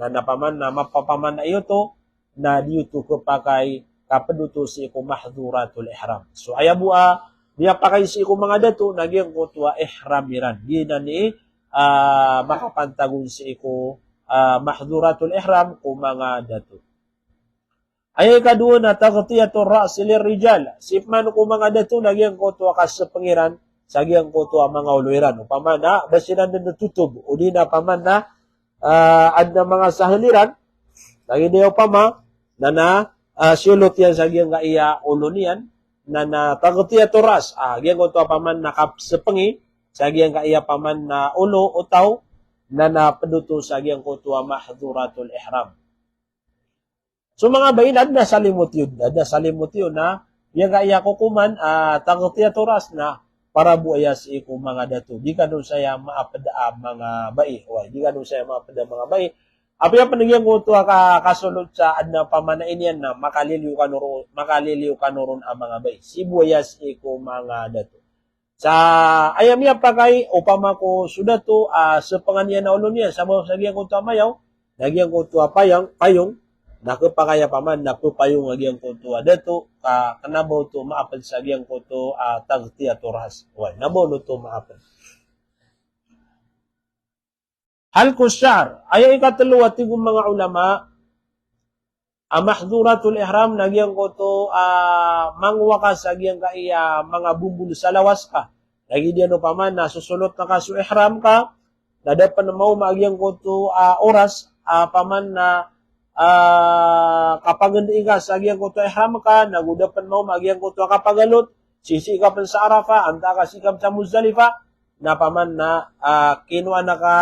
Na, na paman na mapapamanai oto, na di oto kepakay ka ped oto sii ko mahdhuratul ihram. So aya bo a miyapakay sii ko manga dato na giyangkoto a ihram iran. Giyanan i, ah, makapantagon sii ko, ah, mahdhuratul ihram ko manga dato. Aya ikadowa na taghtiyatur ra's lirijal. Sii pman ko manga dato na giyangkoto a kasepeng iran sa giyangkoto a manga olo iran. Opama na ba siran den totob, o di na paman na, ah, aden a manga sahel iran, lagid iyan opama na, na, ah, siolot iyan sa giyangkaya olo niyan, na, na taghtiyatur ra's, ah, giyangkoto a paman na kasepengi sa giyangkaya paman na olo o taw, na, na ped oto sa giyangkoto a mahdhuratul ihram. So manga bai na aden a salimot iyan, aden a salimot iyan na giyangkaya kokoman, ah, taghtiyatur ra's na para bo aya sii ko manga dato. Di kano saya maaped a manga bai. Oway, di kano saya maaped a manga bai. Apiya pen giyangkoto a ka-, kasolot sa aden a pamanai niyan na makaliliyo kano ro-, makaliliyo kano ron a manga bai. Sii bo aya sii ko manga dato. Sa aya miyapakay, opama ko so dato, ah, sepengan iyan a olo niyan, sabap sa giyangkoto a mayaw, na giyangkoto a payang, payong, na kepakay a paman na pepayong a giyangkoto a dato, ka kena ba oto maaped sa giyangkoto a taghtiyatur ra's. Oway, na ba oto maaped. Halqus sha'r. Aya ikatelo a tig o manga ulama a mahdhuratul ihram na giyangkoto a mangowa ka sa giyangkaya manga bombol sa lawas ka. Lagid iyan opama na sosolot na ka so ihram ka, na da pen maoma a giyangkoto a oras, ah, paman na, ah, kapagndai ka sa giyangkoto a ihram ka, nago da pn maoma giyangkoto a kapagalot, sii ka pn sa Arafah, antaa ka sii ka pn sa Muzdalifah, na paman na, ah, kinowa na ka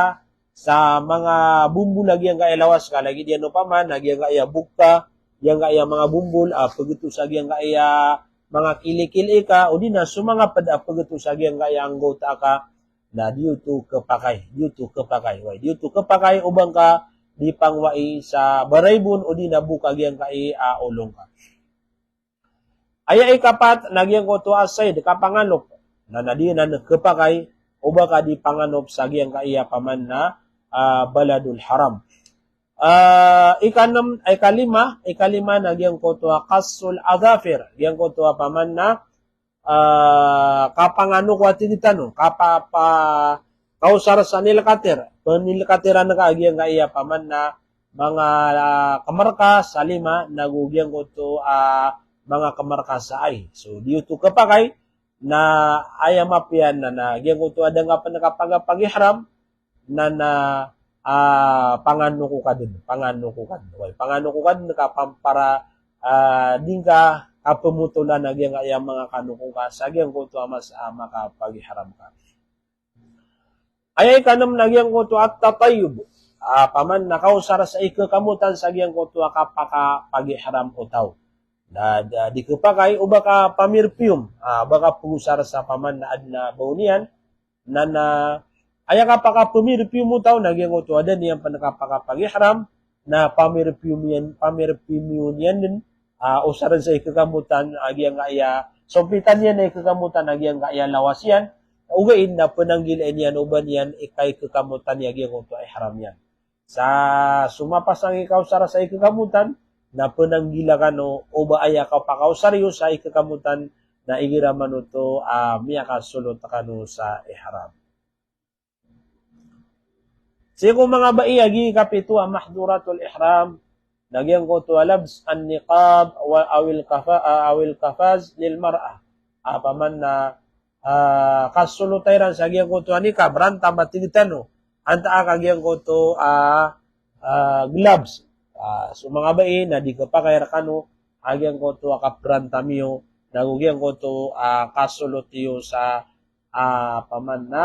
sa manga bombol a giyangkaya lawas ka, lagid iyan opama na giyangkaya bok ka, giyangkaya manga bombol, ah, pgto sa giyangkaya manga kilikili ka, odi na so manga pd a pgto sa giyangkaya anggawta ka, na di oto khapakay, di oto khapakay, way, di oto khapakay o ba ngka di pangowai sa baraybon, odi na bok a giyangkaya, ah, olong ka. Aya ikapat na giyangkoto a sayd, kapanganop. Na, na di nan khapakay o ba ka di panganop sa giyangkaya paman na, ah, baladul haram. Ah, ikanem, ikalima, ikalima na giyangkoto a qassul adhafir, giyangkoto a paman na, ah, kapanganoko a tig tano, kapa-, pa-, kaosar sa nilkatir, pnilkatiran ka a giyangkaya paman na manga, ah, kmr ka sa lima, nago giyangkoto, ah, manga kmr ka sa ai. So, di oto khapakay, na aya mapiya na, na giyangkoto a da ngka pn kapag-, pag-ihram, na, na, ah, panganoko ka dn, panganoko ka dn. Way, panganoko ka dn ka pam-, para, ah, di ngka kapmotolan a giyangkaya manga kanoko ka sa giyangkoto a masa a makapag-ihram ka. Aya ikanem na giyangkoto a tatayyub. Ah, paman na kaosar sa ikakamotan sa giyangkoto a kapakapag-ihram o taw. Na, da, di khapakay o ba ka pamirpiyum. Ah, ba ka pagosar sa paman na adn a baw niyan. Na, na, aya kapakapamirpiyum o taw na giyangkoto a da niyan pn kapakapag-ihram, na pamirpiyum iyan, pamirpiyum iyan dn, ah, osaren sa ikakamotan a giyangkaya, sompitan iyan a ikakamotan a giyangkaya lawas iyan, ogaid na pnanggilai niyan o ba niyan ikaikakamotan iyan a giyangkoto a ihram iyan. Sa so mapasang i kaosar sa ikakamotan, na pnanggila kano o ba aya kapakaosar iyo sa ikakamotan, na igira man oto, ah, miyakasolot kano sa ihram. Sii ko manga bai a gii kapito a mahdhuratul ihram, na giyangkoto a labs an-niqab wa awil kafa-, ah, awil qafaz lil mar'ah. Apaman na, ah, kasolota iran sa giyangkoto a niqab, rantam a tig tano. Antaa ka giyangkoto a, ah, gloves. Ah, so manga bai na di khapakay rkano a giyangkoto a kaprantam iyo, nago giyangkoto a kasolot iyo sa, ah, paman na,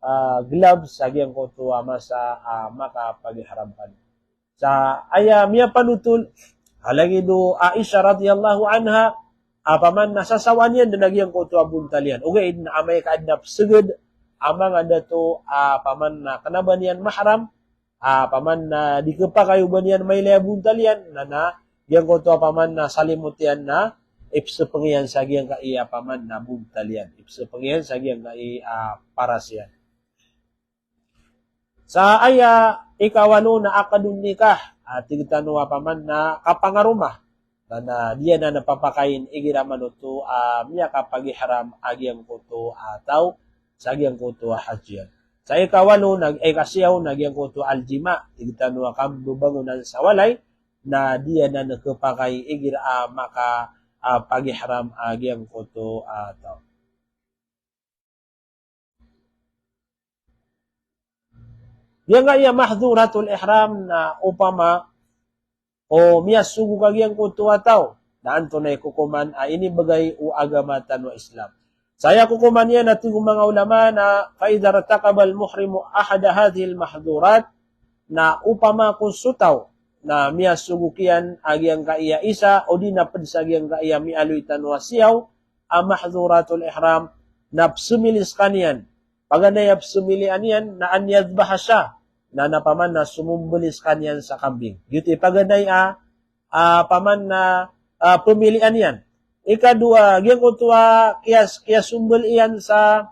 ah, gloves sa giyangkoto a masa a makapag-ihram kano. Sa aya miyapanotol a lagid o Aisha radhiyallahu anha, apaman na sasawaan iyan dn a giyangkoto a bontal iyan. Ogaid na amay ka adn a psgd a manga dato, apaman na kna ba niyan mahram, apaman na di khapakay o ba niyan mailay a bontal iyan, na, na giyangkoto apaman na salimot iyan na ipsepeng iyan sa giyangkaya apaman na bontal iyan. Ipsepeng iyan sa giyangkaya, ah, paras iyan. Sa aya ikawalo na aqdun nikah, ah, tig tano apaman na kapangaroma. Na, na di anan papakain igira man oto, ah, miyakapag-ihram a giyangkoto a taw sa giyangkoto a hajj iyan. Sa ikawalo na, ikasiyaw na giyangkoto al-jima', tig tano a kambebangonan sa walay, na di anan khapakay igira a maka, ah, pag-ihram a giyangkoto a taw. Giyangkaya mahdhuratul ihram na opama o miyasogo ka giyangkoto a taw, na antonaa i kokoman a inibgay o agama tano a Islam. Sa aya kokoman iyan a tig o manga ulama na fa idha irtakabal muhrimu ahada hadhihil mahdhurat, na opama ko so taw na miyasogo kiyan a giyangkaya isa, odi na pd sa giyangkaya miyaaloy tano a siyaw, a mahdhuratul ihram, na psmili skaniyan. Paganay a psmilian iyan, na an yadhbaha shah, na, na paman na somombali skaniyan sa kambing. Giyoto i paganay a, ah, paman na, ah, pmilian iyan. Ikadowa, giyangkoto a kiyas-, kiyasombali iyan sa,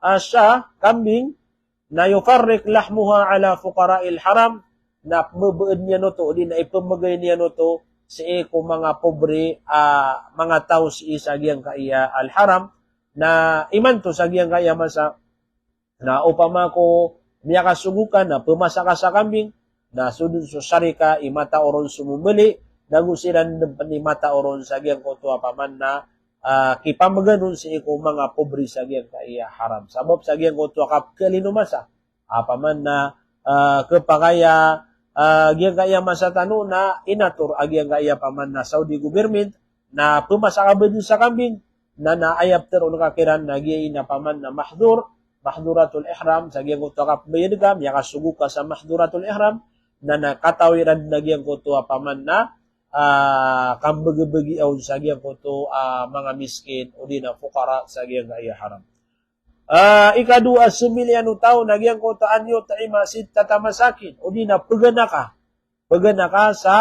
ah, shah, kambing, na yufarriq lahmaha ala fuqara'il haram, na pmbabaan iyan oto, odi na ipmbgay niyan oto sii ko manga pobre, ah, manga taw sii sa giyangkaya al-haram, na imanto sa giyangkaya masa, na opama ko miyakasogo ka, na pmasa ka sa kambing, na so dn so sharika i matao ron somombali, nago siran dn pn i matao ron sa giyangkoto apaman na, ah, kipamgan on sii ko manga pobre sa giyangkaya haram. Sabap sa giyangkoto a kapkhalin o masa, apaman na, ah, khapakay a, ah, giyangkaya masa tano na inator a giyangkaya paman na Saudi government na pemasa ka bedi sa kambing, na, na aya ptharoon ka kiran na giya ina paman na mahdhur, mahdhuratul ihram, sa giyangkoto a kapembayad ka, miyakasogo ka sa mahdhuratul ihram, na, na kataw iran na giyangkoto a paman na, ah, kambegabegi on sa giyangkoto a manga miskin, odi na fuqara, sa giyangkaya haram. Ah, ikadowa a semilian o taw na giyangkoto an yut'ima sittata masakin, odi na pegana ka. Pegana ka sa,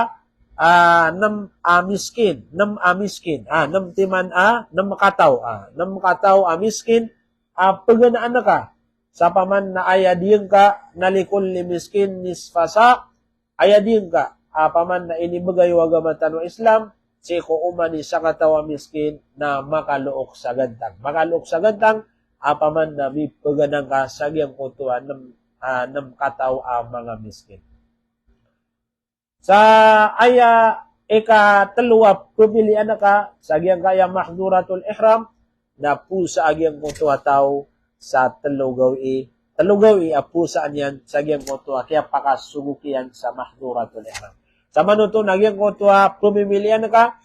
ah, nem a miskin, nem a miskin, ah, nem timan a, nem kataw, ah, nem kataw a miskin, ah, peganaan ka. Sa paman na aya diyangka na likulli miskin nisfa sa', aya diyangka, ah, paman na inibegay o agama tano a Islam, sii ko oman i sakataw a miskin na makalook sa gantang. Makalook sa gantang, ah, paman na mipegana ka sa giyangkoto a nem, ah, nem kataw a manga miskin. Sa aya ikatelo a pemilian ka, sa giyangkaya mahdhuratul ihram, na powasa a giyangkoto a taw sa telo gawii, telo gawii a powasaan iyan sa giyangkoto a kiyapakasogo kiyan sa mahdhuratul ihram. Sa manoto na giyangkoto a pemimilian ka,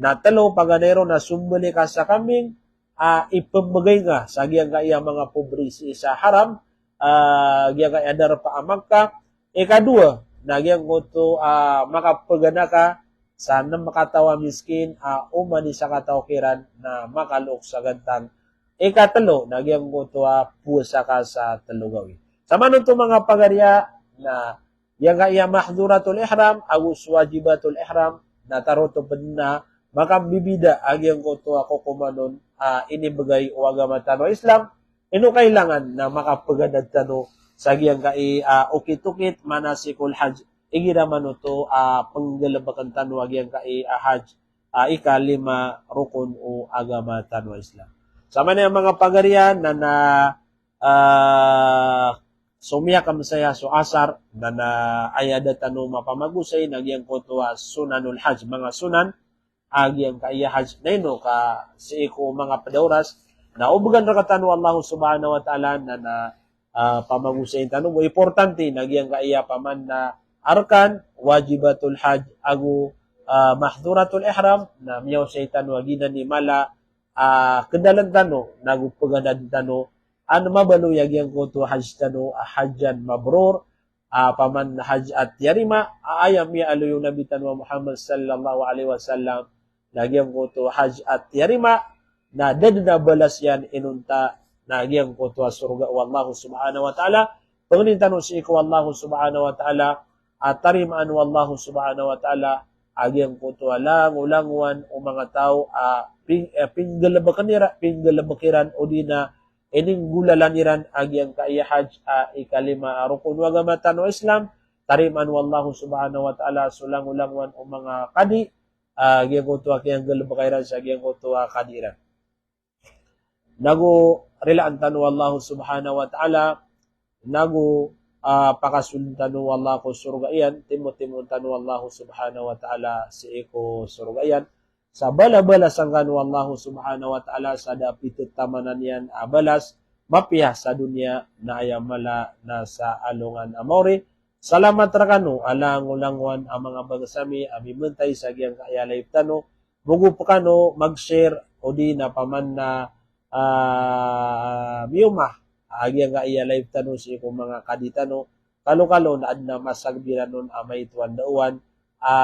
na telo, paganay ron na sombali ka sa kambing a ipembegay nga sa giyangkaya manga pobre sii sa haram, ah, giyangkaya darpa a Makkah. Ikadowa na giyangkoto a makapegana ka sa nem kataw a miskin a oman i sakataw kiran na makalook sa gantang. Ikatelo na giyangkoto a powasa ka sa telo gawii. Sa manoto manga pagariya na giyangkaya mahdhuratul ihram ago so wajibatul ihram na tarotop den a makambibida a giyangkoto a kokoman on a inibegay o agama tano a Islam. Ino kailangan na makapegana tano sa giyangkai a okit-okit manasikul hajj, igira manoto a penggalebeken tano a giyangkai a hajj a ikalima rokon o agama tano a Islam. Sa manaya manga pagariya na, na, ah, so miyakam saya so asar, na, na aya da tano mapamagosay na giyangkoto a sunanul hajj, manga sunan a giyangkaya hajj. Na ino ka sii ko manga ped a oras na obegan rekatano o Allah subhanahu wa ta'ala na, na, ah, pamagosayin tano bo, importante na giyangkaya paman na arkan, wajibatul hajj ago, ah, mahdhuratul ihram, na miyaosay tano a giyanan i mala a, ah, kedalen tano, nago peganaden tano, an mabaloy a giyangkoto a hajj tano a hajjan mabrur, ah, paman hajj a tiyarima, ah, aya miyaaloy o Nabi tano a Muhammad sallallahu alaihi wasallam na giyangkoto a hajj a tiyarima, na da den a balas iyan inonta na giyangkoto a sorga o Allah subhanahu wa ta'ala. Pangnin tano sii ko Allah subhanahu wa ta'ala a tarimaan o Allah subhanahu wa ta'ala a giyangkoto a langolangowan o manga taw a ping-, eh, pinggalebeken ira-, pinggalebek iran odi na ininggolalan iran a giyangkaya hajj a ikalima a rokon o agama tano a Islam. Tarimaan o Allah subhanahu wa ta'ala so langolangowan o manga kadi a giyangkoto a kiyanggalebeka iran sa giyangkoto a kadi iran. Nago rilaan tano o Allah subhanahu wa ta'ala, nago, ah, pakasold tano o Allah ko sorga iyan, timotimoon tano o Allah subhanahu wa ta'ala sii ko sorga iyan. Sa balabalasan kano o Allah subhanahu wa ta'ala sa da a pithetamanan iyan a balas, mapiya sa doniya na aya mala na sa alongan a maori. Salamat rekano a langolangowan a manga bangsa mi a mimentay sa giyangkaya live tano, mogo pekano mag-share odi na paman na, ah, miyoma a giyangkaya live tano sii ko manga kadi tano, kalokalo na aden a masagbiran on a maito a ndaowan a,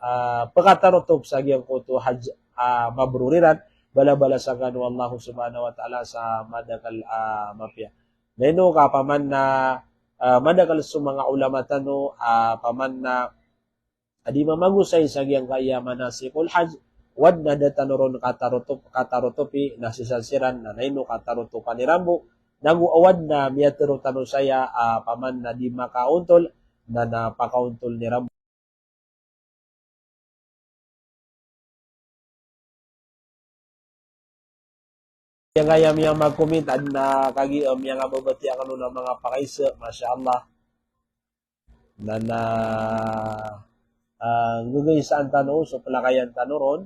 ah, pekatarotop sa giyangkoto hajj a mabrur iran, balabalasan kano o Allah subhanahu wa ta'ala sa madakel a mapiya. Na ino ka paman na, ah, madakel so manga ulama tano a paman na a di mamagosay sa giyangkaya manasikul hajj, o aden a da tano ron katarotop-, katarotopi na sii san siran na, na ino katarotopan iran bo, nago o aden a miyatharo tano saya a paman na di makaontol na, na pakaontol iran bo. Giyangkaya miyamag-comment, aden a kagiya, eh, miyangababatiya kano na manga pakaisa, masha Allah. Na, na, ah, nggegaysaan tano so pelakayan tano ron.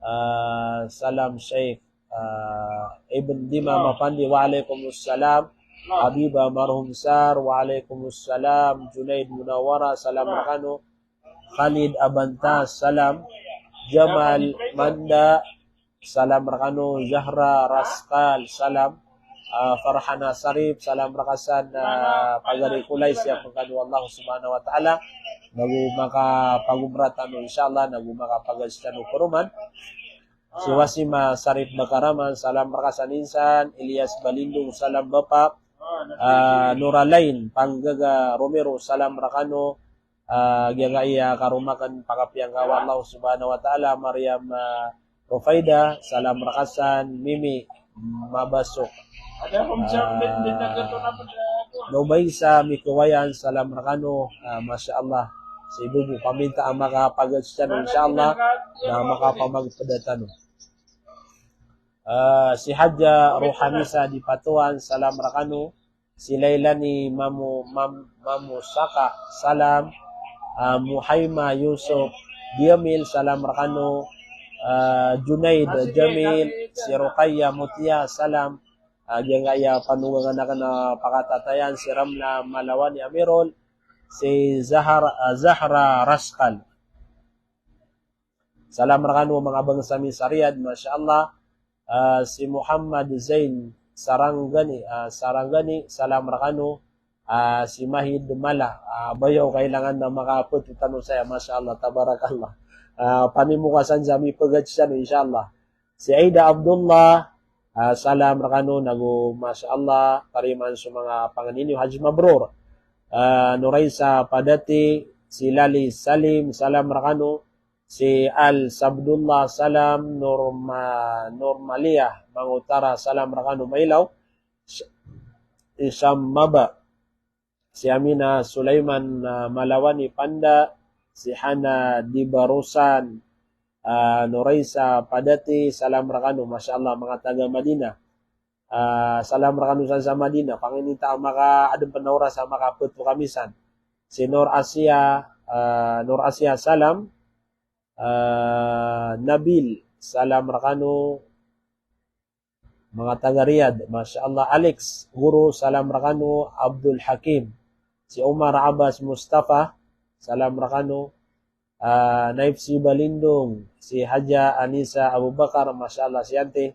Ah, salam Sheikh, ah, Ibn Dimam Afandi, wa alaikumussalam. Habiba Marhum Sar, wa alaikum salam. Junaid Munawara, salam rekano. Khalid Abantas, salam. Jamal Manda, salam rekano. Zahra Raskal, salam. Ah, Farhana Sarip, salam reka san, ah, pagari ko lais, siyap rekano o Allah subhanahu wa ta'ala nago makapagumrah tano, insha Allah, nago makapaghaji tano paroman. Si Wasima Sarip Bakaraman, salam reka san insan. Ilyas Balindong, salam Bapak. Ah, Nuralain Panggaga Romero, salam rekano. Ah, giyangkai a karoma aken, pakapiyangka o Allah subhanahu wa ta'ala. Mariam, ah, Rufaida, salam reka san. Mimi Mabasok. Ah, Nobaisa Mikewayan, salam rekano. Ah, masha Allah. Si Bubu, paminta a makapaghaji tano, insha Allah, na makapamagpeda tano. Ah, si Haja Rohanisa di Patuan, salam rekano. Si Lailani Mamu, Mam-, Mamu Saka, salam. Ah, Muhaima Yusuf Diamil, salam rekano. Ah, Junaid Jamil, si Rokaya Mutia, salam. Ah, giyangkai a panogangan aken a pakatatayan, si Ramla Malawani Amirol, si Zahar-, ah, Zahra Raskal. Salam rekano manga bangsa mi sa Riyadh, masha Allah. Ah, si Muhammad Zain Sarangani, ah, Sarangani, salam rekano. Ah, si Mahid Mala, ah, bayaw kailangan na makapet tano saya, masha Allah, tabarakallah. Ah, panimokasan sa mipegaj sano, insha Allah. Si Aida Abdullah, ah, salam rekano, nago masha Allah, tarimaan so manga pangnin iyo, Haji Mabrur. Ah, Noraisa Padati, si Lali Salim, salam rekano. Si Al Sabdullah, salam. Norma-, Normalia Mangutara, salam rekano mailaw. Sa-, Isam Maba. Si Amina Sulaiman, ah, Malawani Panda. Si Hana Dibarusan, ah, Noraisa Padati, salam rekano. Masha Allah, manga taga Madinah. Ah, salam rekano san sa Madinah. Pangnin ta a makaadn pen a oras a makapet kami san. Si Nur Asia, ah, Nur Asia, salam. Ah, Nabil, salam rekano. Manga taga Riyadh, masha Allah. Alex Guru, salam rekano. Abdul Hakim. Si Omar Abbas Mustafa, salam rekano. Ah, Naif si Balindong, si Haja Anisa Abubakar, masha Allah, si Ante.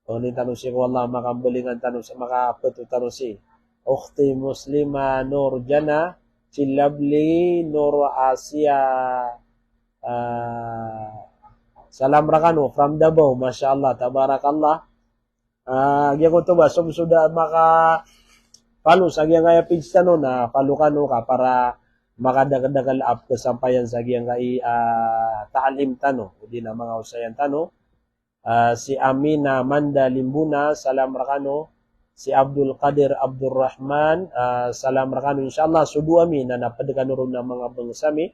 Pangnin tano si ko Allah, makambalingan tano sa, makapet tano si Ukhti Muslima Nur Jana, si Lovely Nur Asia, ah, salam rekano from Davao, masha Allah, tabarakallah. Ah, giyangkoto ba, so, so da maka-follow sa giyangkaya page tano, na follow kano ka para makadakel-dakel a pesampayan sa giyangkai, ah, taalim tano, odi na manga osayan tano. Ah, si Amina Manda Limbuna, salam rekano. Si Abdul Qadir Abdul Rahman, ah, salam rekano. Insha Allah, so dowa mi na naped kano ron a manga bangsa mi.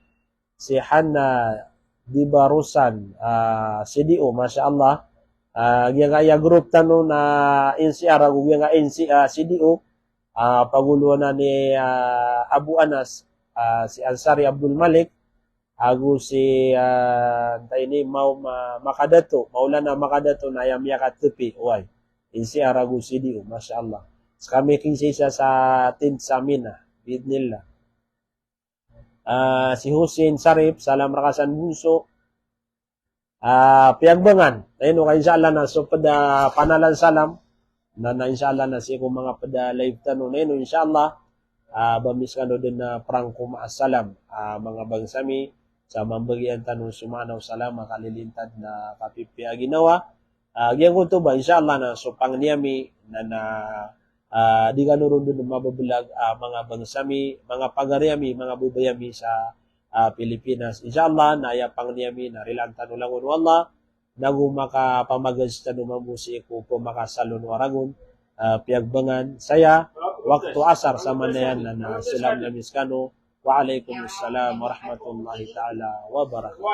Si Hana Dibarusan, ah, C D O, masha Allah. Ah, giyangkaya group tano na N C R ago giyangkai N C, ah, C D O. Ah, pagolowan anan i, ah, Abu Anas, ah, si Ansari Abdul Malik, ago si, ah, antaa ini, Mau-, Ma-, Makadato, Maulana Makadato na aya miyakatepi, oway. N C R ago C D O, masha Allah. Sekami kinsiisa sa Team Samina, biidhnillah. Ah, si Hussein Sarip, salam reka san Bunso. Ah, Piyagbangan. Na ino ka, insha Allah, na so ped a panalan salam. Na, na insha Allah na sii ko manga ped a live tano. Na ino, insha Allah, ah, ba mi sekano den a prangko maas salam. Ah, manga bangsa mi, sa mambagian tano so maana o salam a kalilintad na kapipiya a ginawa. Ah, giyangkoto ba, insha Allah, na so pangni ami na, na, ah, di kano ron den mabebelag, ah, manga bangsa mi, manga pagari ami, manga babay ami sa, ah, Pilipinas. Insha Allah, na aya pangni ami na rilaan tano langon o Allah, nago makapamagaj tano mambo sii ko pemakasalon o Aragon, ah, Piyagbangan. Saya, wakto asar sa manaya na, na salam ami sekano. Wa alaikumussalam warahmatullahi ta'ala wabarakatuh.